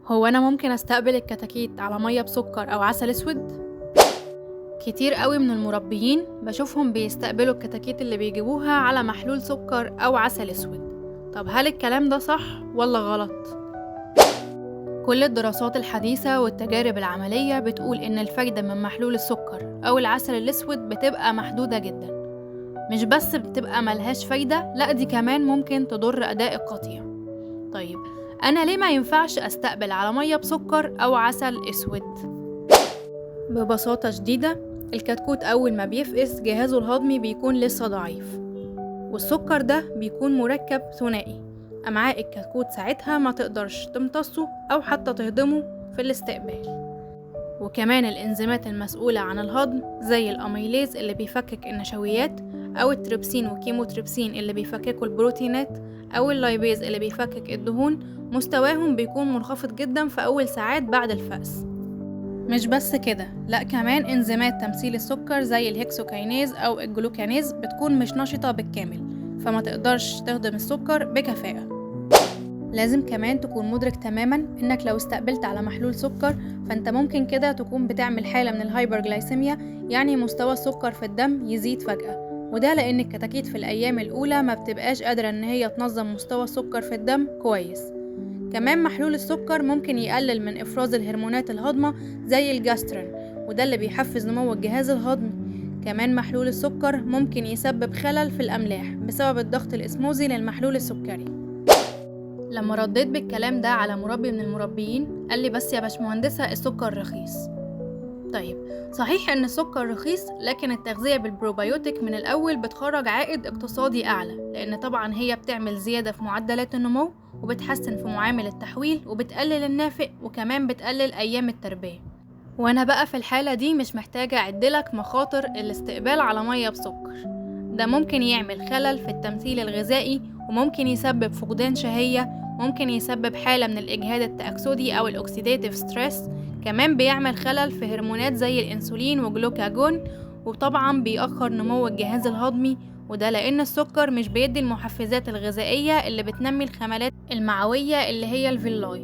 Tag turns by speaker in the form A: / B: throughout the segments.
A: هو أنا ممكن أستقبل الكتاكيت على مية بسكر أو عسل أسود؟ كتير قوي من المربيين بشوفهم بيستقبلوا الكتاكيت اللي بيجيبوها على محلول سكر أو عسل أسود. طب هل الكلام ده صح ولا غلط؟ كل الدراسات الحديثة والتجارب العملية بتقول إن الفايدة من محلول السكر أو العسل الأسود بتبقى محدودة جدا، مش بس بتبقى ملهاش فايدة، لأ دي كمان ممكن تضر أداء القطيع. طيب أنا ليه ما ينفعش أستقبل على مية بسكر أو عسل أسود؟ ببساطة شديدة، الكتكوت أول ما بيفقس جهازه الهضمي بيكون لسه ضعيف، والسكر ده بيكون مركب ثنائي، أمعاء الكتكوت ساعتها ما تقدرش تمتصه أو حتى تهضمه في الاستقبال. وكمان الإنزيمات المسؤولة عن الهضم زي ال amylase اللي بيفكك النشويات، أو التريبسين والكيموتريبسين اللي بيفككوا البروتينات، أو ال lipase اللي بيفكك الدهون، مستواهم بيكون منخفض جدا في أول ساعات بعد الفقس. مش بس كده، لأ كمان إنزيمات تمثيل السكر زي ال hexokinase أو ال glucanase بتكون مش نشطة بالكامل، فما تقدرش تهضم السكر بكفاءة. لازم كمان تكون مدرك تماما انك لو استقبلت على محلول سكر فانت ممكن كده تكون بتعمل حالة من ال hyperglycemia، يعني مستوى السكر في الدم يزيد فجأة، وده لان الكتاكيت في الايام الاولى ما بتبقاش قادرة ان هي تنظم مستوى السكر في الدم كويس. كمان محلول السكر ممكن يقلل من افراز الهرمونات الهاضمة زي الجاسترين، وده اللي بيحفز نمو الجهاز الهضمي. كمان محلول السكر ممكن يسبب خلل في الاملاح بسبب الضغط الاسموزي للمحلول السكري. لما رديت بالكلام ده على مربي من المربيين قال لي بس يا باشمهندسة السكر رخيص. طيب صحيح ان السكر رخيص، لكن التغذية بالبروبايوتيك من الاول بتخرج عائد اقتصادي اعلى، لان طبعا هي بتعمل زيادة في معدلات النمو، وبتحسن في معامل التحويل، وبتقلل النافق، وكمان بتقلل ايام التربية. وانا بقى في الحالة دي مش محتاجة اعدلك مخاطر الاستقبال على مية بسكر، ده ممكن يعمل خلل في التمثيل الغذائي، وممكن يسبب فقدان شهية، ممكن يسبب حالة من الإجهاد التأكسدي أو ال oxidative stress، كمان بيعمل خلل في هرمونات زي الأنسولين وجلوكاجون، وطبعا بيأخر نمو الجهاز الهضمي، وده لأن السكر مش بيدي المحفزات الغذائية اللي بتنمي الخملات المعوية اللي هي ال villi.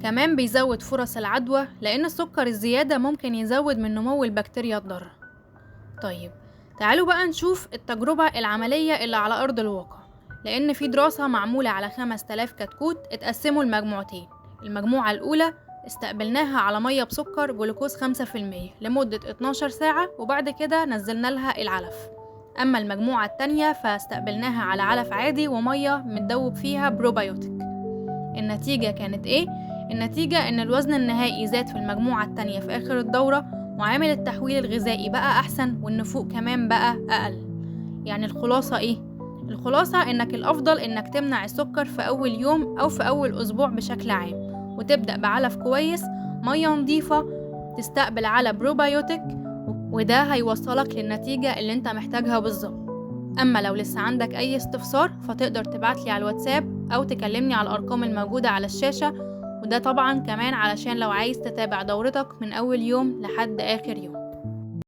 A: كمان بيزود فرص العدوى، لأن السكر الزيادة ممكن يزود من نمو البكتيريا الضارة. طيب تعالوا بقى نشوف التجربة العملية اللي على أرض الواقع، لأن في دراسة معمولة على 5000 كتكوت اتقسموا لمجموعتين. المجموعة الأولى استقبلناها على مية بسكر جلوكوز 5% لمدة 12 ساعة، وبعد كده نزلنا لها العلف. أما المجموعة التانية فاستقبلناها على علف عادي ومية متدوب فيها بروبايوتيك. النتيجة كانت إيه؟ النتيجة إن الوزن النهائي زاد في المجموعة التانية في آخر الدورة، معامل التحويل الغذائي بقى أحسن، والنفوق كمان بقى أقل. يعني الخلاصة إيه؟ الخلاصة إنك الأفضل إنك تمنع السكر في أول يوم أو في أول أسبوع بشكل عام، وتبدأ بعلف كويس، مية نظيفة، تستقبل على بروبايوتيك، وده هيوصلك للنتيجة اللي انت محتاجها بالظبط. أما لو لسه عندك أي استفسار فتقدر تبعتلي على الواتساب أو تكلمني على الأرقام الموجودة على الشاشة، وده طبعا كمان علشان لو عايز تتابع دورتك من أول يوم لحد آخر يوم.